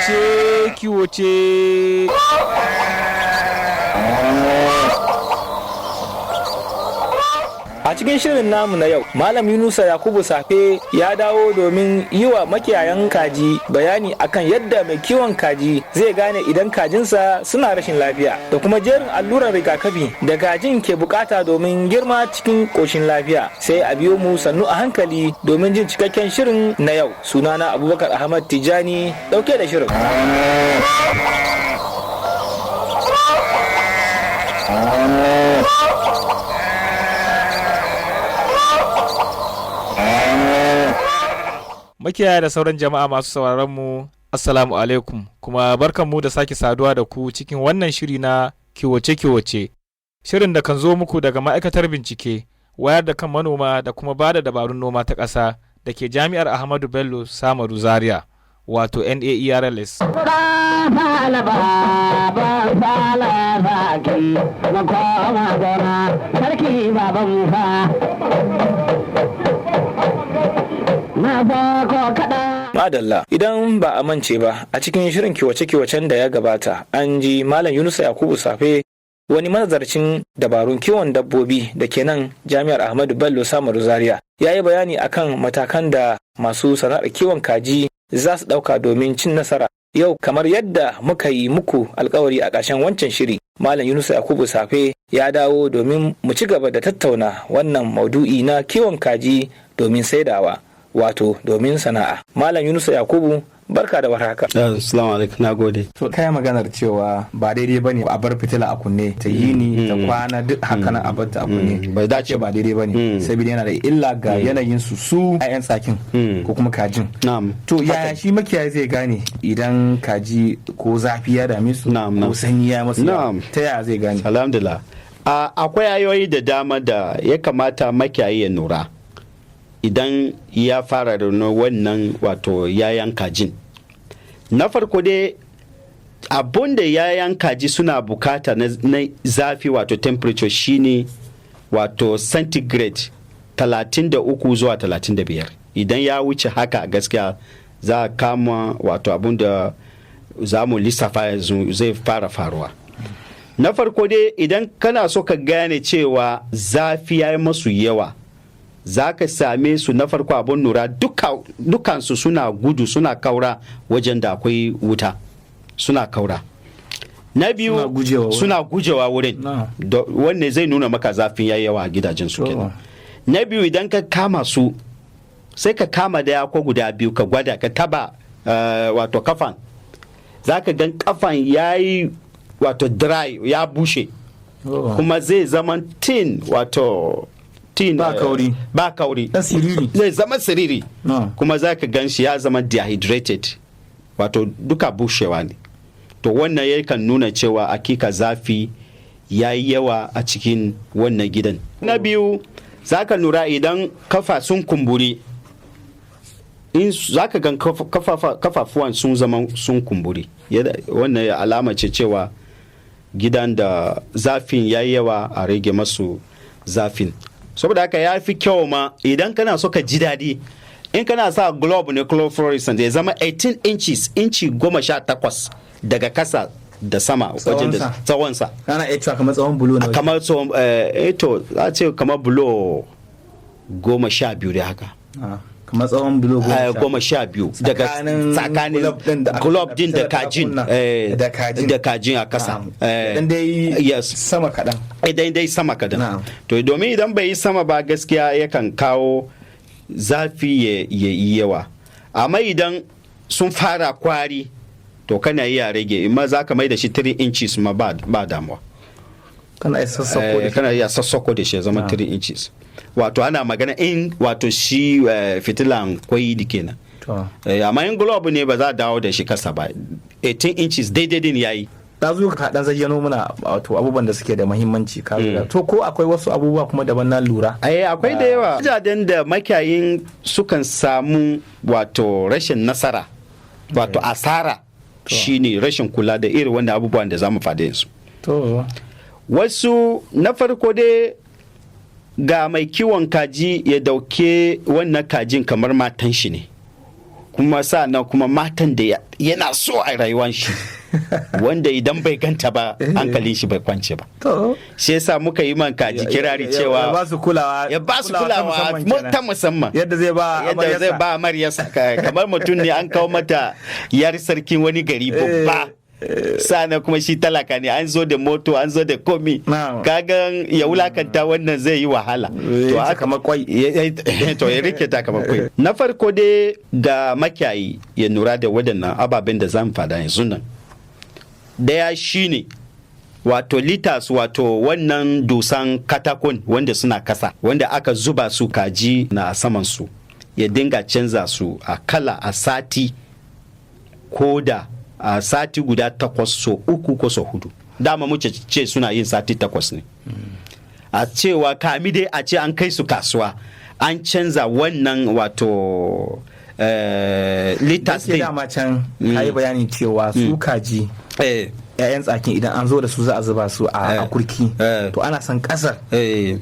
Kiwoce kiwoce. A cikin shirin namu na yau, Malam Yunusa Yakubu Safe ya dawo domin yi wa makiyayan kaji bayani akan yadda mai kiwon kaji zai gane idan kajinsa suna rashin lafiya da kuma jerin alluran rigakafi da kajin ke bukata domin girma cikin koshin lafiya. Sai a biyo mu sannu a hankali domin jin cikakken shirin na yau. Sunana Abubakar Ahmad Tijani dauke da shirin. Makiyaya da sauran jama'a masu sauraron mu, Assalamu alaikum, kuma barkanmu da sake saduwa da ku cikin wannan shiri na kiwoce-kiwoce. Shirin da kan zo muku daga ma'aikatar bincike, wayar da kan manoma da kuma ba da dabarun noma ta ƙasa da ke Jami'ar Ahmadu Bello Samaru Zaria, wato NAERLS. Madalla, idan ba a mance ba, a cikin shirin kiwace-kiwacen da ya gabata an ji Malam Yunusa Yakubu Safe, wani manazarcin dabarun kiwon dabbobi da ke nan Jami'ar Ahmadu Bello Samaru Zaria, ya yi bayani akan matakan da masu sana'ar kiwon kaji za su ɗauka domin cin nasara. Yau, kamar yadda muka yi muku alkawari a ƙarshen wancan shiri, Malam Yunusa Yakubu Safe ya dawo domin mu ci gaba da tattauna wannan maudu'i na kiwon kaji domin saidawa, wato domin sana'a. Malam Yunusa Yakubu, barka da warhaka. Assalamu alaikum, na gode. To, kai maganar cewa ba daidai bane a bar fitila a kunne ta yini ta kwana, duk haka nan a bar ta a kunne. Bai dace. Ba daidai bane, saboda yana da illa ga yanayin su su 'ya'yan tsakin ko kuma kajin. Na'am. To, yaya shi makiyayi zai gane idan kaji ko zafi ya dame su Na'am, na'am. ko sanyi ya masu yawa? Na'am. Ta yaya zai gane? Alhamdulillah. Akwai ayoyi da dama da ya kamata makiyayi ya nura idan ya fara reno wannan, wato yayan kajin. Na farko dai, abun da yayan kaji suna bukata na zafi, wato temperature, shine wato centigrade 33 zuwa 35. Idan ya wuce haka, gaskiya za a kama, wato abun da za mu lissafa yanzu zai fara faruwa. Na farko dai, idan kana so ka gane cewa zafi ya yi masu yawa, za ka same su, na farko abun nura, dukansu suna gudu, suna kaura wajen da akwai wuta, suna kaura. Na biyu, Suna gujewa wurin. Suna gujewa wurin. Na. Wanne zai nuna maka zafin ya yawa a gidajen su kenan. Na biyu, idan ka kama su, sai ka kama daya ko guda biyu, ka gwada, ka taba wato kafan, za ka gan kafan ya yi wato dry, ya bushe. Kuma zai zama thin, wato thin. Ba kauri. Ba kauri. Dan siriri. Zai zama siriri. No. Kuma za ka gan shi ya zama dehydrated, wato duka bushewa ne. To, wannan yakan nuna cewa hakika zafi ya yi yawa a cikin wannan gidan. Na biyu, za ka lura idan kafa sun kumburi, in za ka gan kafafuwan sun zama sun kumburi. Wannan ya alama ce cewa gidan da zafin ya yi yawa, a rage masu zafin. Saboda haka ya fi kyau ma, idan kana so ka ji daɗi, in kana sa globe ne, fluorescent, ya zama 18 inches, inci 18 daga kasa da sama wajen da Tsawonsa. tsawonsa. Ana iya cewa kamar tsawon bulo na waje. Kamar tsawon, to, za a ce kamar bulo 12 da haka. Ah, kamar tsawon bulo 10. 12 daga Tsakanin tsakanin globe din da aka globe din da fitilar da aka kajin kunna. Da kajin. Da kajin a kasa. Na'am. Dan dai Yes. sama kaɗan. Idan dai sama kadan. Na'am. To, domin idan bai yi sama ba, gaskiya yakan kawo zafi ya yi yawa. Amma idan sun fara kwari, to kana iya rage, imma za ka mai da shi 3 inches ma, ba damuwa. Kana iya sassauko da shi. Kana iya sassauko da shi ya zama 3 inches, wato ana magana in wato shi fitilan kwai da kenan. To. Amma in globe ne, ba za a dawo da shi kasa ba, 18 inches daidai din yayi. Ɗazu ka ɗan zayyano muna wato abubuwan da suke da muhimmanci ka lura. To, ko akwai wasu abubuwa kuma daban na lura? Ai akwai da yawa wajajen da makiyayin sukan samu wato rashin nasara, wato asara, shine rashin kula da irin wannan abubuwan da zamu faɗi yanzu. To. Wasu, na farko dai, ga mai kiwon kaji ya dauke wannan kajin kamar matan shi ne. Kuma sa'annan kuma matan da yana so a rayuwan shi, wanda idan bai ganta ba, hankalin shi bai kwance ba. Shi yasa muka yi man kaji kirari cewa ya ba su kulawa. Ya ba su kulawa ta musamman. Yadda zai ba yadda zai ba amaryarsa. Kamar mutum ne an kawo mata yar sarkin wani gari babba, sana kuma shi talaka ne, an zo da moto, an zo da komi, kagan ya wulakanta wannan zai yi wahala. To haka kamar kwai. To, ya rike ta kamar kwai. Na farko dai, ga makiyayi ya nura da waɗannan ababen da zan fada yanzu nan. Daya shine wato litters, wato wannan dusan katakon wanda suna kasa, wanda aka zuba su kaji na saman su, ya dinga canza su a kala a sati, ko da a sati guda 8, so uku ko so hudu. Dama muce ce suna yin sati 8 ne. A cewa kami dai a ce an kai su kasuwa, an canza wannan wato litters din. Dama can kayi bayani cewa su kaji, 'ya'yan tsakin, idan an zo da su za a zuba su a kurki, to ana son kasar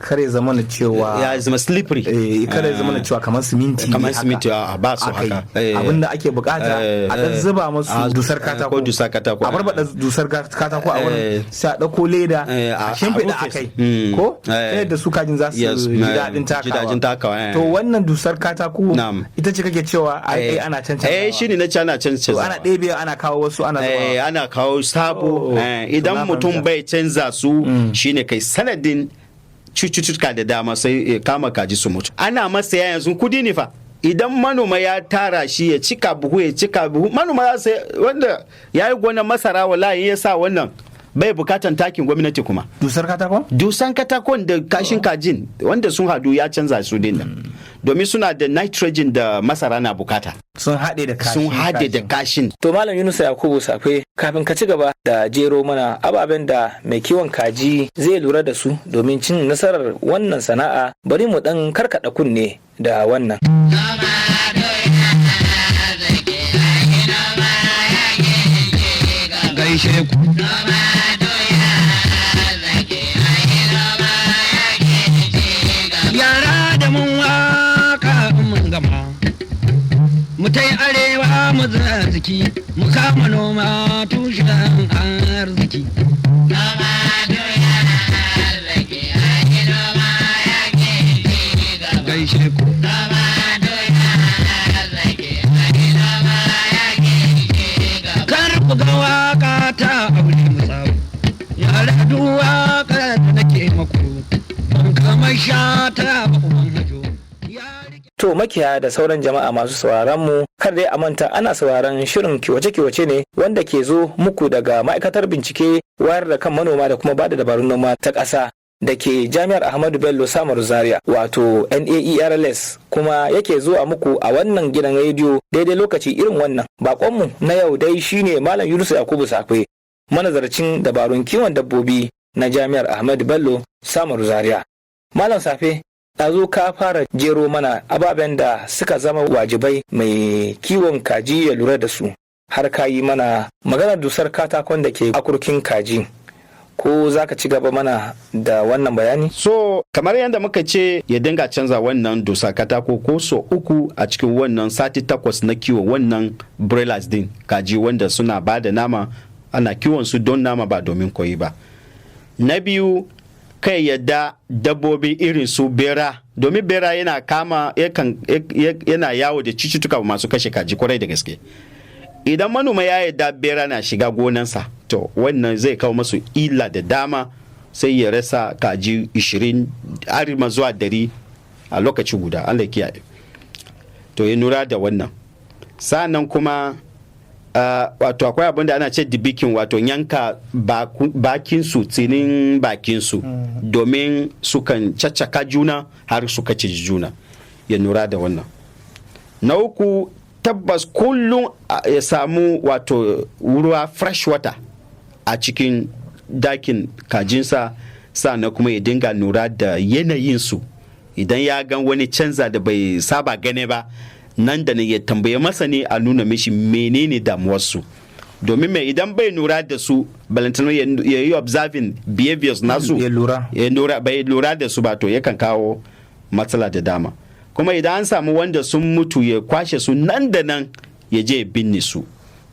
kare zama na cewa ya zama slippery. Kare zama na cewa kamar siminti. Kamar siminti, a ba su haka. Abinda ake bukata, a dan zuba musu dusar katako. Ko dusar katako. A barbada dusar katako a wurin, sai a dauko leda a shimfiɗa a kai, ko ta yadda su kajin za su ji daɗin takawa. To, wannan dusar katako ita ce kake cewa ai ana cancanzawa? Eh, shine na ce ana cancanzawa. Ana ɗebe, ana kawo wasu, ana zuba, ana kawo sabo. Idan mutum bai canza su, shine kai sanadin cututtuka da dama, sai kama kaji su mutu. Ana masa yanzu kudi ne fa. Idan manoma ya tara shi, ya cika buhu, ya cika buhu, manoma ya sai wanda ya yi gonar masara, wallahi ya sa wannan, bai bukatan takin gwamnati kuma. Dusar katakon? Dusan katakon da kashin kajin wanda sun hadu, ya canza su din nan, domin suna da nitrogen da masara na bukata. Sun haɗe da kashin. Sun haɗe da kashin. To, Malam Yunusa Yakubu Safe, kafin ka ci gaba da jero mana ababen da mai kiwon kaji zai lura da su domin cin nasarar wannan sana'a, bari mu ɗan karkaɗa kunne da wannan. Gaishe ku. Yara da mun waka mun gama. Mu tai arewa mu ziki, mu kama noma tushen arziki. Gaishe ku. Kar ku ga waka ta aure mu tsawo. Yara, duk waka da nake maku. Ban kama shata ba uban hajo. To, makiya da sauran jama'a masu sauraron mu, kar dai a manta ana sauraron shirin kiwace-kiwace ne wanda ke zo muku daga ma'aikatar bincike, wayar da kan manoma da kuma bada dabarun noma ta ƙasa da ke Jami'ar Ahmadu Bello Samaru Zaria, wato NAERLS, kuma yake zuwa muku a wannan gidan rediyo daidai lokaci irin wannan. Bakonmu na yau dai shine Malam Yunus Yakubu Sakwe, manazarcin dabarun kiwon dabbobi na Jami'ar Ahmadu Bello Samaru Zaria. Malam Safe, ɗazu ka fara jero mana ababen da suka zama wajibai mai kiwon kaji ya lura da su, har ka yi mana maganar dusar katakon da ke akurkin kaji. Ko za ka ci gaba mana da wannan bayani? So kamar yadda muka ce, ya dinga canza wannan dusa katako ko so uku a cikin wannan sati 8 na kiwo wannan broilers din, kaji wanda suna ba da nama, ana kiwon su don nama ba domin koyi ba. Na biyu, kai yadda dabbobi irin su bera, domin bera yana kama yana yawo da cututtuka masu kashe kaji kwarai da gaske. Idan manoma ya yadda bera na shiga gonansa, to wannan zai kawo masu illa da dama, sai ya rasa kaji 20 har ma zuwa 100 a lokaci guda. Allah kiyaye. To, ya nura da wannan. Sa'annan kuma wato akwai abin da ana ce debeaking, wato yanka bakin su, tsinin bakin su, domin sukan caccaka juna har su kace juna. Ya nura da wannan. Na uku, tabbas kullum ya samu wato ruwa, fresh water, a cikin dakin kajinsa. Sannan kuma ya dinga nura da yanayinsu. Idan ya gan wani canza da bai saba gane ba, nan da nan ya tambaye masani a nuna mishi menene damuwarsu. Domin mai idan bai nura da su, balantana ya yi observing behaviors nasu, Ya lura. Ya lura, bai lura da su ba, to yakan kawo matsala da dama. Kuma idan an samu wanda sun mutu, ya kwashe su nan da nan. ya je binne su.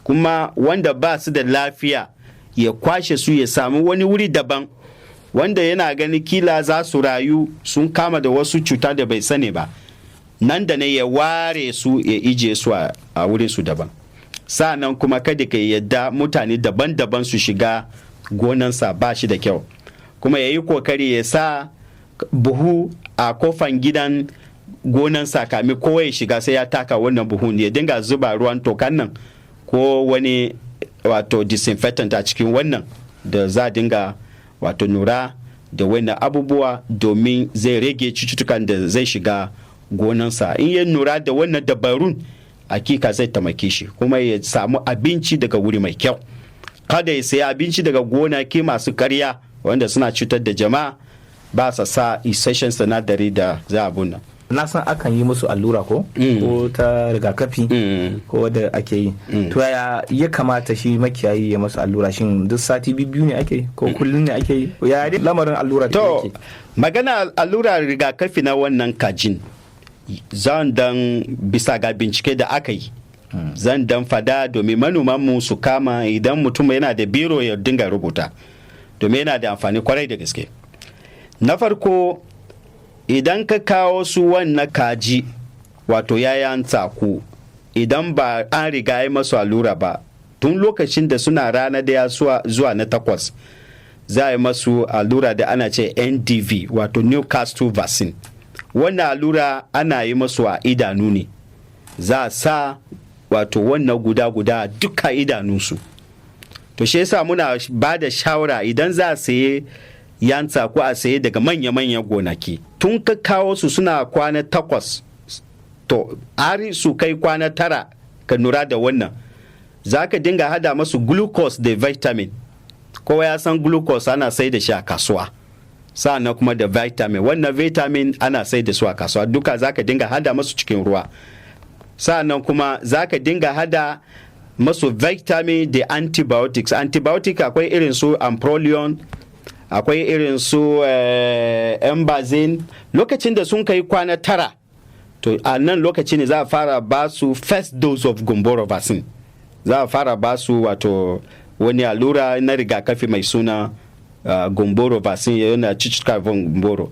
Kuma wanda ba su da lafiya ya kwashe su ya samu wani wuri daban wanda yana gani kila za su rayu, sun kama da wasu cuta da bai sani ba, nan da ne ya ware su ya ije su a wurin su daban. Sa'annan kuma kada ka yadda mutane daban-daban su shiga gonansa, ba shi da kyau. Kuma ya yi kokari ya sa buhu a kofan gidan gonansa, kami kowa ya shiga sai ya taka wannan buhun, ya dinga zuba ruwan tokan nan ko wani wato disinfectant a cikin wannan da za a dinga wato nura da wannan abubuwa, domin zai rage cututtukan da zai shiga gonansa. In ya nura da wannan dabarun, hakika zai taimake shi kuma ya samu abinci daga wuri mai kyau. Kada ya sayi abinci daga gonaki masu karya wanda suna cutar da jama'a, ba sa sa isasshen sinadari da za a bunna. Na san akan yi musu allura ko ta rigakafi ko wadda ake yi. To, yaya ya kamata shi makiyayi ya masu allura? Shin duk sati biyu ne ake yi ko kullum ne ake yi? Yaya dai lamarin allura da To, yake? magana allura rigakafi na wannan kajin, zan dan bisa ga bincike da aka yi, zan dan fada domin manomanmu su kama. Idan mutum yana da biro ya dinga rubuta, domin yana da amfani kwarai da gaske. Na farko, idan ka kawo su wannan kaji, wato yayan tsaku, idan ba an riga yi masu allura ba, tun lokacin da suna rana daya zuwa na 8, za a yi masu allura da ana ce NDV, wato Newcastle vaccine. Wannan allura ana yi masu a idanu ne, za a sa wato wannan guda-guda duka idanunsu. To, shi yasa muna ba da shawara, idan za a saye yantsa ko a saye daga manya-manyan gonaki, tun ka kawo su suna kwana 8, to har su kai kwana 9, ka nura da wannan. Za ka dinga hada masu glucose da vitamin. Kowa ya san glucose ana sai da shi a kasuwa, sa'annan kuma da vitamin. Wannan vitamin ana sai da su a kasuwa duka. Za ka dinga hada masu cikin ruwa. Sa'annan kuma za ka dinga hada masu vitamin da antibiotics. Antibiotic akwai irin su amprolion, akwai irin su embazin. Lokacin da sun kai kwana 9, to a nan lokaci ne za a fara ba su first dose of Gumboro vaccine. Za a fara ba su wato wani allura na rigakafi mai suna Gumboro vaccine, yana cututtuka Gumboro.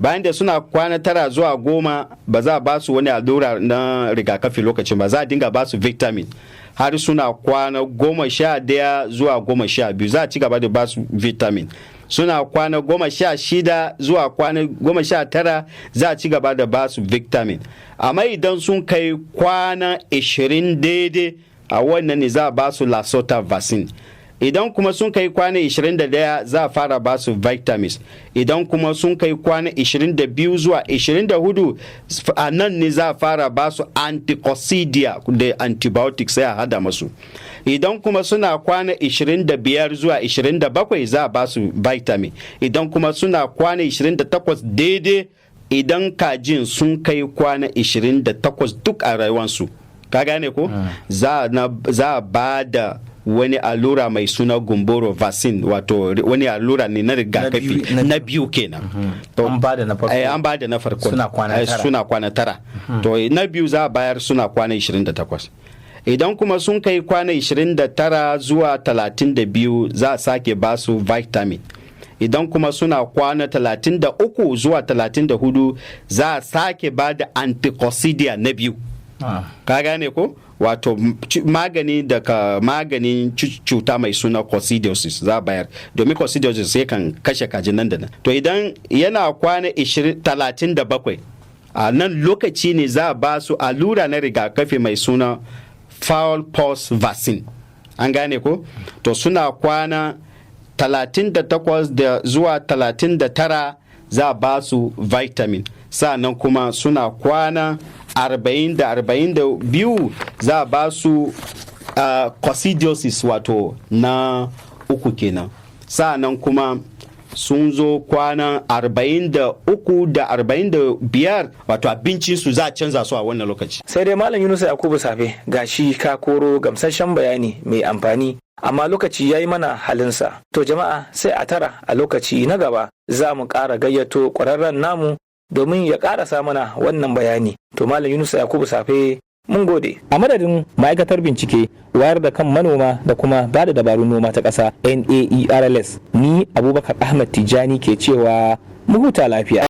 Bayan da suna kwana 9 zuwa 10, ba za a ba su wani allura na rigakafi lokacin ba, za a dinga ba su vitamin har suna kwana 11 zuwa 12. Za a ci gaba da ba su vitamin. Suna kwana 16 zuwa kwana 19, za a ci gaba da ba su vitamin. Amma idan sun kai kwana 20 daidai, a wannan ne za a ba su Lasota vaccine. Idan kuma sun kai kwana 21, za a fara ba su vitamins. Idan kuma sun kai kwana 22 zuwa 24, a nan ne za a fara ba su anticoccidia da antibiotics, sai a hada masu. Idan kuma suna kwana 25 zuwa 27, za a ba su vitamin. Idan kuma suna kwana 28 daidai, idan kajin sun kai kwana 28 duk a rayuwansu, ka gane ko, za a ba da wani allura mai suna Gumboro vaccine, wato wani allura ne na rigakafi na biyu kenan. To, an ba da na farko. An ba da na farko suna kwana 9. Suna kwana 9. To, na biyu za a bayar suna kwana 28. Idan kuma sun kai kwana 29 zuwa 32, za a sake ba su vitamin. Idan kuma suna kwana 33 zuwa 34, za a sake ba da anticoccidia na biyu. Ka gane ko? Wato magani daga maganin cuta mai suna coccidiosis za a bayar, domin coccidiosis sai kan kashe kajin nan da nan. To, idan yana kwana 37, a nan lokaci ne za a ba su allura na rigakafi mai suna fowl pox vaccine. An gane ko? To, suna kwana 38 da zuwa 39, za a ba su vitamin. Sa'annan kuma suna kwana 40 da 42, za a ba su coccidiosis, wato na uku kenan. Sa'annan kuma sun zo kwana 43 da 45, wato abincinsu za a canza su a wannan lokaci. Sai dai Malam Yunusa Yakubu Safe, gashi ka koro gamsasshen bayani mai amfani, amma lokaci ya yi mana halinsa. To jama'a, sai a tara a lokaci na gaba, za mu ƙara gayyato ƙwararren namu domin ya ƙarasa mana wannan bayani. To, Malam Yunusa Yakubu Safe, Mun gode. A madadin ma'aikatar bincike, wayar da kan manoma da kuma ba da dabarun noma ta ƙasa, NAERLS, ni Abubakar Ahmad Tijjani ke cewa mu huta lafiya.